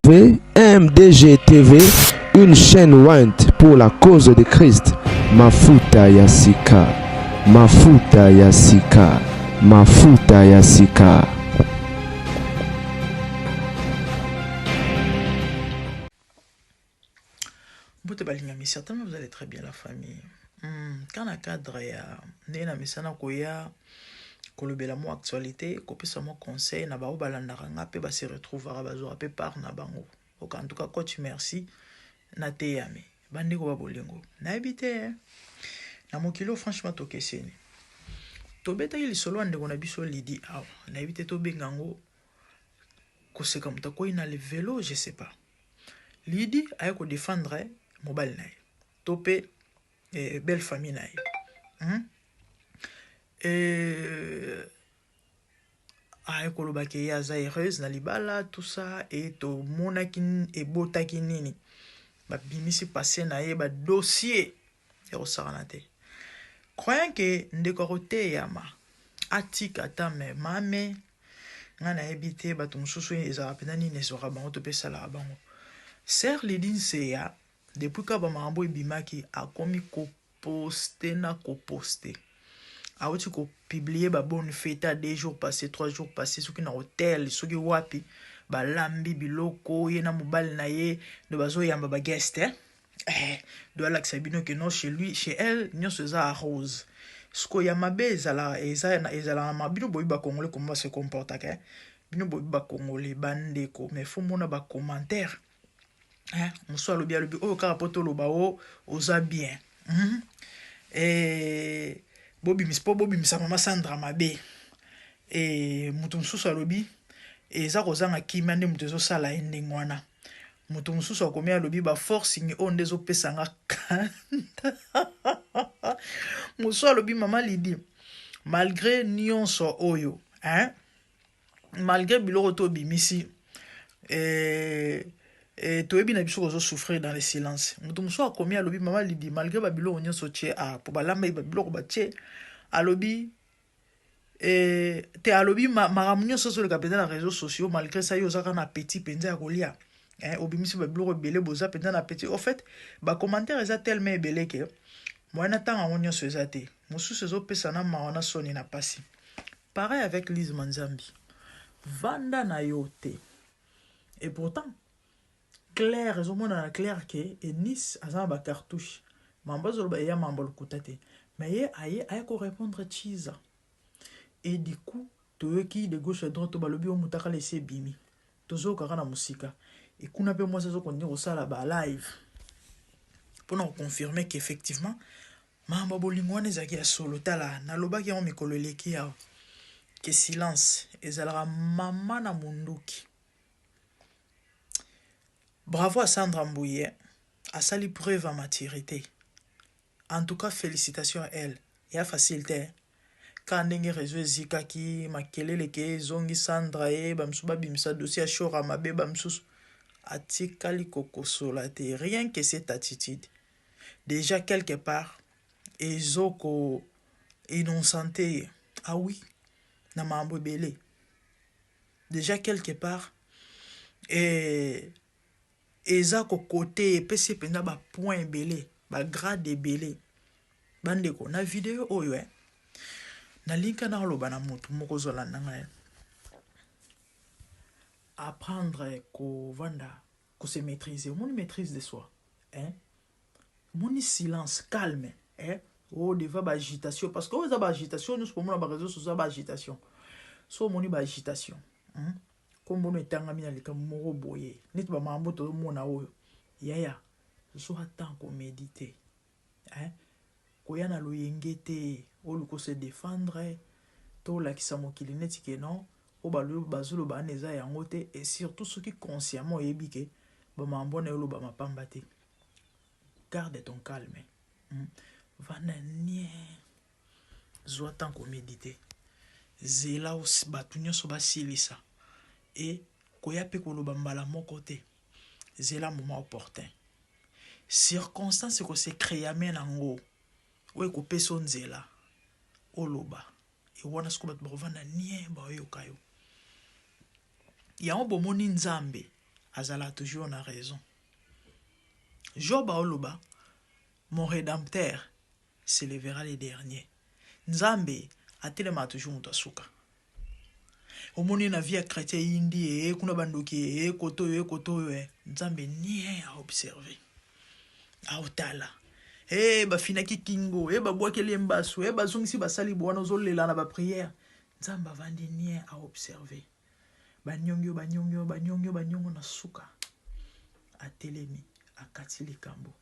MDG TV, une chaîne ointe pour la cause de Christ. Mafuta ya sika, mafuta ya sika, mafuta ya sika. Mbote balingami, certainement vous allez très bien la famille. Quand na cadre ya ndenge na mesana koya kolobela mwa actualité, kopesa mwa conseil na baoyo balandaka nga mpe ba se retrouvaka bazwaka mpe part na bango. Ok, en tout cas coach merci nateyami. Bandeko ba bolingo, nayebi te na mokili oyo franchement tokeseni. Tobetaki lisolo ya ndeko na biso Lydie awa, nayebi te tobenga yango koseka moto akwei na le velo, je sais pas. Lydie aye ko défendre mobali na ye to mpe belle famille na ye. Aye koloba ke ye aza heureuse na libala tout ça e tomonaki ebotaki nini, babimisi passé na ye ba dossier ya kosakana te. Croyant ke ndeko akoteyama atika ata me mame nga nayebi te bato mosusu ezalaka mpenza nini ezwaka bango to mpe esalaka bango. Sœur Lydie Nseya depuis kaka bamakambo ebimaki akomi koposte na koposte, awuti kopublier ba bonne fête à 2 jours passés, 3 jours passés, soki na hotel soki wapi balambi biloko ye na mobali na ye ndo bazoyamba ba guest do alakisa bino ke non, chez lui, chez elle nyonso eza rose. Sikoyo ya mabe ezalaka ezalaka na bino boyebi bakongolais comment se comportaka, bino boyebi bakongolais bandeko, mais faut mona ba commentaire. Mosu alobi alobi oyo kaka mpo toloba o oza bien. Bobimisa mpo bobimisa mama Sandra mabe. Moto mosusu alobi eza kozanga kimia nde moto ezosala ye ndenge wana. Moto mosusu akomi alobi ba forcing oyo nde ezopesanga kanda. Mosusu alobi mama Lydie malgré nyonso oyo, hein, malgré biloko to obimisi, toyebi na biso kozosouffrir dans le silence. Moto mosusu akomi alobi mama Lydie malgré babiloko nyonso tie a po balamba babiloko batie, alobi te alobi makambo nyonso ozoleka mpenza na réseaux sociaux, malgré ça yo ozaka na appétit mpenza ya kolia, obimisi babiloko ebele, boza mpenza na appétit. Au fait bacommentaire eza tellement ebele ke moyen na ntango yango nyonso eza te, mosusu ezopesa na mawa na soni na pasi. Pareil avec Lise Manzambi, vanda na yo te. Et pourtant clair ezomonana clair ke Eunice aza na bacartouche, mambo azoloba eya mambo lokuta te, mais ye aye aye korépondre chiza et du coup toyoki de gauche à droite balobi oyo motakala esi ebimi, tozokaka na mosika ekuna mpe mwasi azokontinue kosala ba live mpona koconfirme qu'effectivement makambo ya bolingo wana ezalaki ya solo. Tala, nalobaki yango mikolo eleki awa ke silence ezalaka mama na munduki. Bravo à Sandra Mbuye, asali preuve ya maturité. En tout cas félicitations à elle. Ya facile te kaka ndenge réseau ezikaki makelele ke ezongi Sandra ye bamisusu babimisa dossier ya Shora mabe, bamisusu atikali kokosola te. Rien que cette attitude déjà quelque part ezoko innocente ye. Ah oui, na makambo ebele déjà quelque part eza kokote epesi mpenza bapoint ebele, bagrade ebele. Bandeko, na video oyo nalinga naloba na motu moko ozolanda ngai, apprendre kovanda, kose maîtriser. Omoni maîtrise de soi, hein? Omoni silence calme, hein? Oyo devant baagitation, parce que oyo eza baagitation nyonso pomona baréseau sociaux, baagitation. So omoni baagitation, Kombono etangami na likambo moko boye neti bamakambo tozomona oyo, yaya, zwa temps komédite, hein? Koya na loyenge te oluka se défendre to olakisa mokili neti ke non, oyo bazoloba wana eza yango te. Et surtout soki consciemment oyebi ke bamakambo wana eyolobama pamba te, garde ton calme, Vanda nie, zwa temps komédite, zela bato nyonso basilisa e koya mpe koloba mbala moko te. Zela moment opportun, circonstance ekose créer nango oyo ekopesa yo nzela oloba. E wana sikoyo bato bakovanda nie, baoyoka yo. Yango bomoni Nzambe. Azala toujours na raison. Job aoloba, mon rédempteur se levera le dernier. Nzambe atelemaka toujours moto asuka. Omoni na vie ya chrétien eyindi ee kuna bandoki ee koto oyo koto oyo e Nzambe nie aobserve aotala e bafinaki kingo e babwakeli ye mbasu e bazongisi basali bo wana ozolela na baprière. Nzambe avandi nie aobserve banyongi yo banyongi yo banyongi yo banyongo na suka atelemi akati likambo.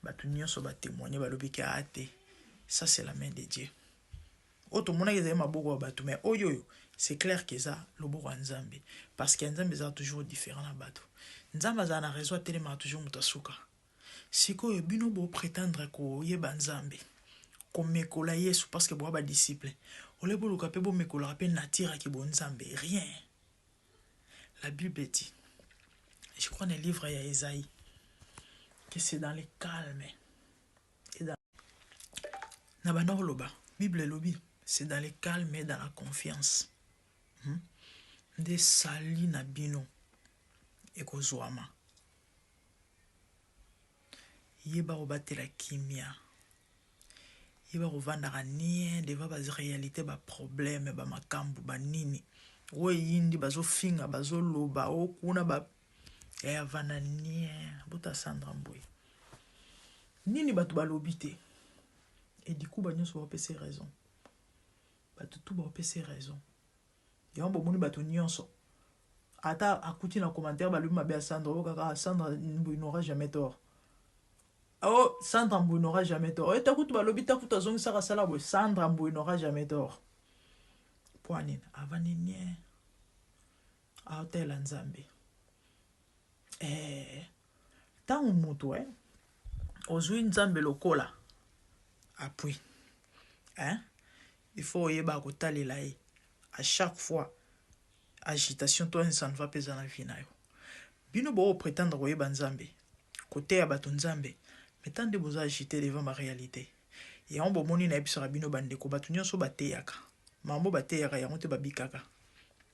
Bato nyonso batémoigne balobi ke aa te, ça c'est la main de Dieu. Oyo tomonaki ezali maboko ya bato, mais oyo oyo c'est clair ke eza loboko ya Nzambe, parce que ya Nzambe ezala toujours différent na bato. Nzambe azala na raison, atelemaka toujours moto asuka. Sikoyo bino boprétendre koyeba Nzambe, komekola Yesu, parce que boya badisciple, ole boluka mpe bomekolaka mpe nature yaki bonzambe, rien. La Bible dit, je crois dans le livre ya Esaïe, que c'est dans le calme et dans na banda koloba. Bible elobi, c'est dans le calme et dans la confiance, Nde sali na bino ekozwama. Yeba kobatela kimia, yeba kovandaka nie devant baréalité, baproblème, bamakambo banini oyo eyindi, bazofinga, bazoloba o kuna ba yaya, vanda nie. Bota Sandra Mboye nini bato balobi te edikuba nyonso baopesa raison, bato tu baopesa raison. Yango bomoni bato nyonso ata akuti na commentaire balobi mabe ya Sandra oyo kaka Sandra Mboye n'aura jamais tort. Oh, Sandra Mboye n'aura jamais tort. Oyo takutu balobi takutu azongisaka asala boye, Sandra Mboye n'aura jamais tort. Mpo anini? Avandi nie, aotela Nzambe. Ntango moto ozwi Nzambe lokola appui, hein? Il faut oyeba kotalela ye à chaque fois agitation to ça ne va mpe eza na vie na yo. Bino booprétendre koyeba Nzambe, koteya bato Nzambe, mais tant nde boza agité devant baréalité. Yango bomoni nayebisaka bino bandeko, bato nyonso bateyaka mambo, bateyaka yango te, babikaka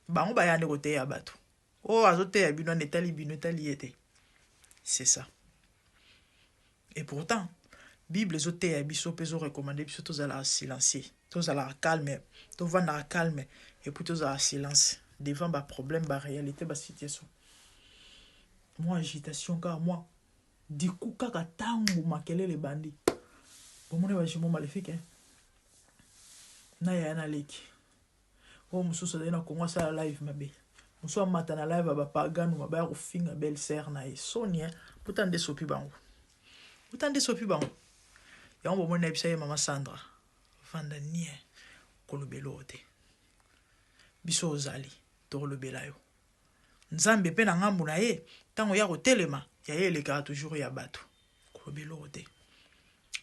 bango baya nde koteya bato. Oyo azoteya bino wana etali bino, etali ye te. C'est ça. Et pourtant Bible ezoteya biso mpe ezorecommande biso tozalaka silencieux, tozalaka calme, tovandaka calme et puis tozalaka silence devant baproblème, baréalité, basituation. Mwa agitation kaka, mwa diku kaka, ntango makelele ebandi, bomoni bajumeaux maléfique na yaya na leki oyo mosusu azali na Kongo, asala live mabe, mosusu amata na live ya bapaganu mabe ya kofinga belle sœur na ye. Soni puta nde sopi bango, puta nde sopi bango. Yango bomoni nayebisa ye mama Sandra, vanda nie, kolobela oyo te. Biso ozali tokolobela yo. Nzambe mpe na ngambu na ye, ntango ya kotelema ya ye elekaka toujours ya bato. Kolobela oyo te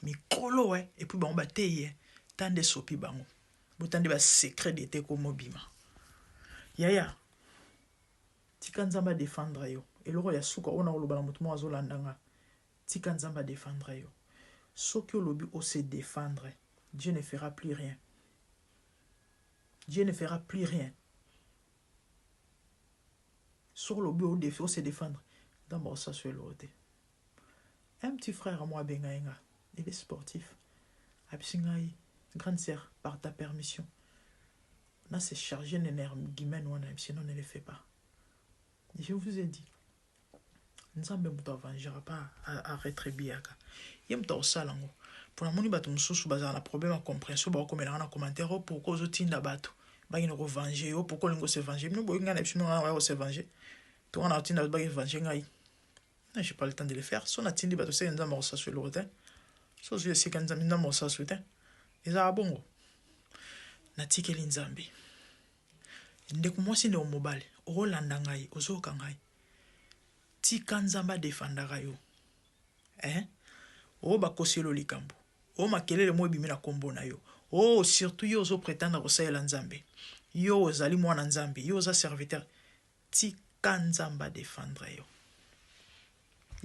mikolo et puis bango bateyi ye ta nde sopi bango, bota nde basecret de te komobima. Yaya, tika Nzambe adéfendre yo. Eloko ya suka oyo na koloba na motu moko azolanda nga, tika Nzambe adéfendre yo. Soki olobi ose défendre, Dieu ne fera plus rien, Dieu ne fera plus rien. Soki olobi ose défendre, Nzambe akosaso eloko te. Un petit frère moi abenga ye nga, il est sportif, abisi ngai: «Grande sœur, par ta permission, na se charger na énergumène wana.» Yebisi: «Non, ne le fais pas.» Je vous ai dit, Nzambe moto avengera pas, arétribuaka ye moto akosala yango. Mpona moni bato mosusu bazala na problème ya compréhension, bakokomelanga na commentaire: «O pourquoi ozotinda bato bakende kovenger yo? Pourquoi olingi ose venger?» Bino boyoki ngai na biso ngai kose venger to nga na kotinda bato bakende venger ngai? J'ai pas le temps de le faire. So natindi bato, seke Nzambe akosasu eloko te. So ozwi esika Nzambe, Nzambe akosasu te. Ezala bongo, natikeli Nzambe. Ndeko mwasi, ndeko mobali okolanda ngai, ozoyoka ngai, tika Nzambe adefandaka yo, eh? Oyo bakoseli likambo, oyo makelele mo ebimi na nkombo na yo, oyo surtout yo ozoprétendre kosalela Nzambe, yo ozali mwana Nzambe, yo oza serviteur, tika Nzambe adefendre yo.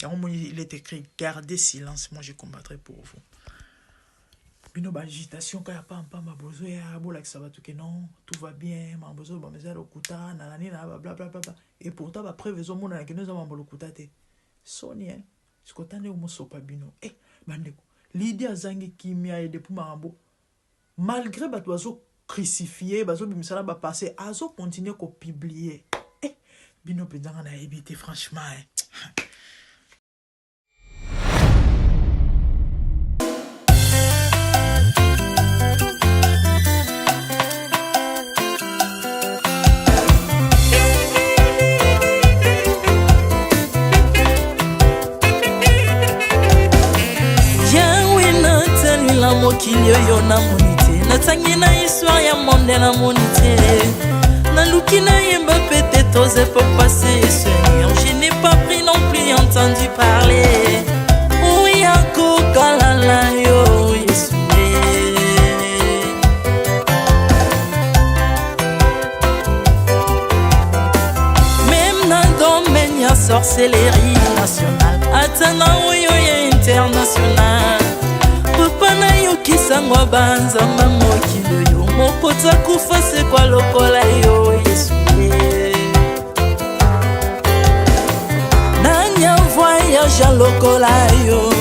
Yango moni, il est écrit: «Gardez silence, moi je combattrai pour vous.» Bino ba agitation kaka ya pampamba, bozoya bolakisa bato ke non, tout va bien, makambo ezoloba eza lokuta na nani na bablablabla, et pourtant bapreuve ezomonana keno eza mambo lokuta te. Soni e sikota nde omosopa bino. E bandeko, Lidi azangi kimia ye depuis makambo, malgré bato bazocrucifie, bazobimisa na bapasse, azocontinue kopublie. E bino mpenza, nga nayebi te franchement, eh. Yawe, natalela mokili oyo, namoni te. Natangi na histoire ya monde, namoni te. Naluki nayemba peut-être aux époques passées. Seigneur, je n'ai pas pris non plus entendu parler oya kokalala yo Yesu. Même na domaine ya sorcellerie nationale, ata na oyo ya international, papa, nayokisango banzamba mokili oyo moko takufa sekwa lokola yo Yesu. Nani avoyage lokola yo?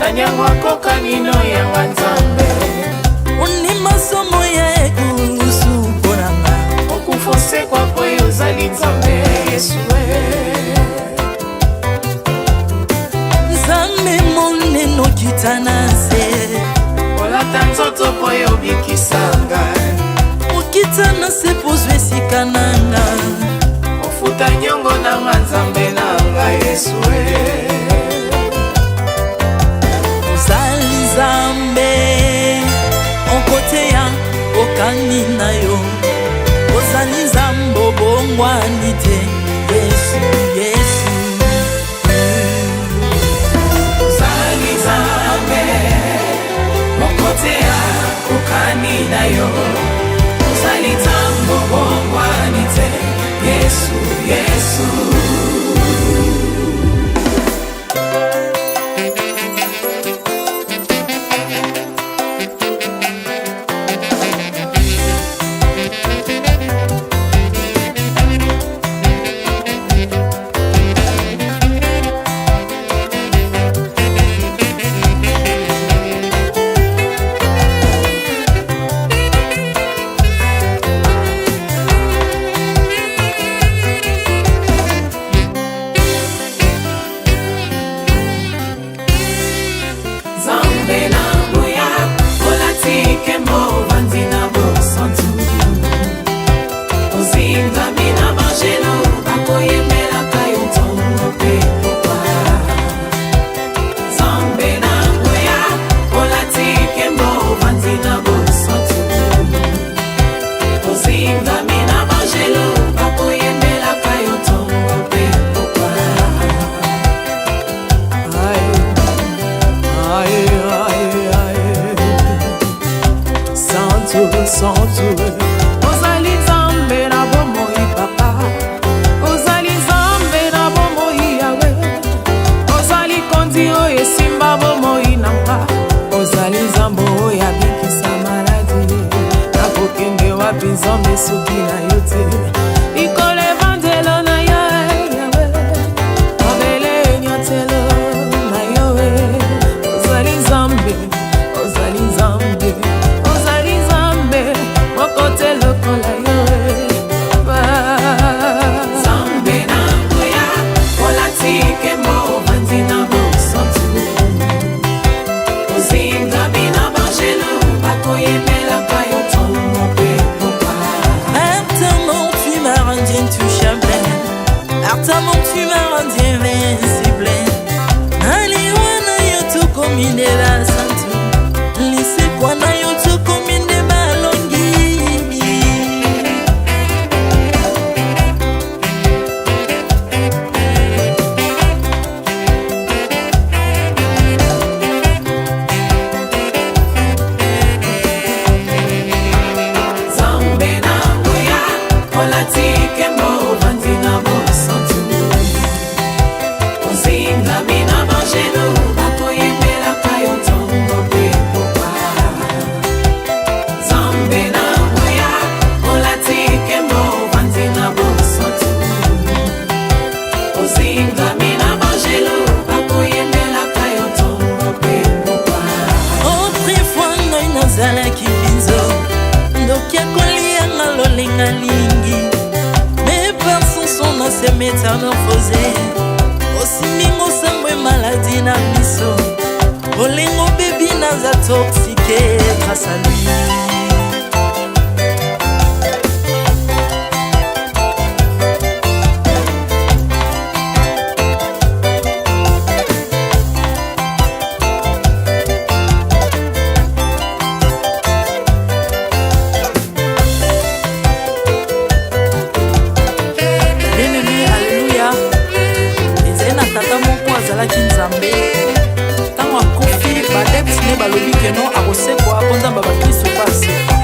Nani yango akokani no yanga Nzambe? Ondima somo ya ekulusu mpo na nga. Okufa, osekwa po yo ozali Nzambe, Yesu. Nzambe monene, okita na se. Olata nzoto po yo obikisa ngai. Okita na se po ozwa esika na nga. Ofuta niongo na nga, Nzambe na ngai, Yesu. Ozali Nzambe okoteya okani na yo. Ozali Nzambe obongwani te, Yesu, Yesu. Ozali Nzambe moko te akokani na yo. Ozali Nzambe obongwani te, Yesu, Yesu. Nzambe na nguya, olati nkembo, ovandi na bosantu. Ozingami na bangelo, bakoyembelaka yo ntongo mpe pokwa. Nzambe na nguya, olati nkembo, ovandi na bosantu. Ozingami na bangelo, bakoyembelaka yo ntongo mpe pokwa. Aïe, aïe, aïe, aïe. Santu, santu. Ozali Nzambe na bomoi, papa. Ozali Nzambe na bomoi, Yawe. Ozali kondi oyo esimba bomoi na nga. Ozali Nzambe oyo abikisa maladi. Nakokende wapi, Nzambe, soki na yo te? Likolo evandelo na yo, Yawe. Mabele enyatelo na yo. Ozali Nzambe, ozali Nzambe, ozali Nzambe moko te lokola yo. Nzambe na nguya, olati nkembo, ovandi na bosantu. Ozingami na bangelo, bakoyembelaka yo ntongo mpe pokwa. Par ta mort, tu m'as rendu intouchable. Par ta mort, tu m'as rendu invincible. Aliwa na yo tokomi nde basantu. Lisekwa na yo tokomi nde balongi. Nzambe na nguya, olati nkembo, ovandi na bosantu. Ozingami na bangelo, bakoyembelaka yo ntongo. Molingami na bangelo bakoyembelaka yo ntongo mpe pokwa. Autrefois ngai nazalaki binzo, ndoki akolianga lolenga lingi, mais par son son na se métamorphose, osimbingo sambwe maladi na biso, bolingo bebi naza toxique grâce à lui. Bien-aimé, alleluya. Ezali na tata moko azalaki Nzambe. Ntango akufi, baadepte ne balobi keno akosekwa mpo Nzambe ya bakristo mpe asekwa.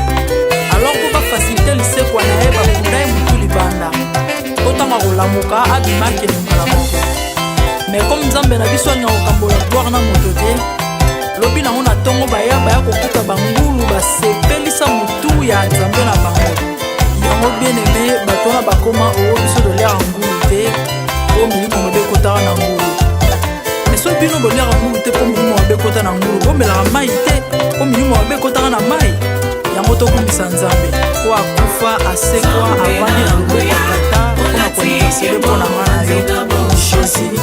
Alors mpo bafacilite lisekwa na ye, bakunda ye motu libanda, mpo ntango akolamuka abima akende mbala moko. Mais comme Nzambe na biso alinga kokambola gloire na moto te, lobi nango na ntongo baya baya kokuta bangulu basepelisa motu ya Nzambe na bango. Yango bien aimé, bato wana bakoma oo biso toliaka ngulu te mpo milimo mabe ekotaka na ngulu. Mais soki bino boliaka ngulu te mpo milimo mabe ekota na ngulu, bomelaka mai te mpo milimo mabe ekotaka na mai. Yango tokumbisa Nzambe po akufa, asekwa, avandi na loboko ya Tata mpona kointercede mpo na nga na yo. Jésus.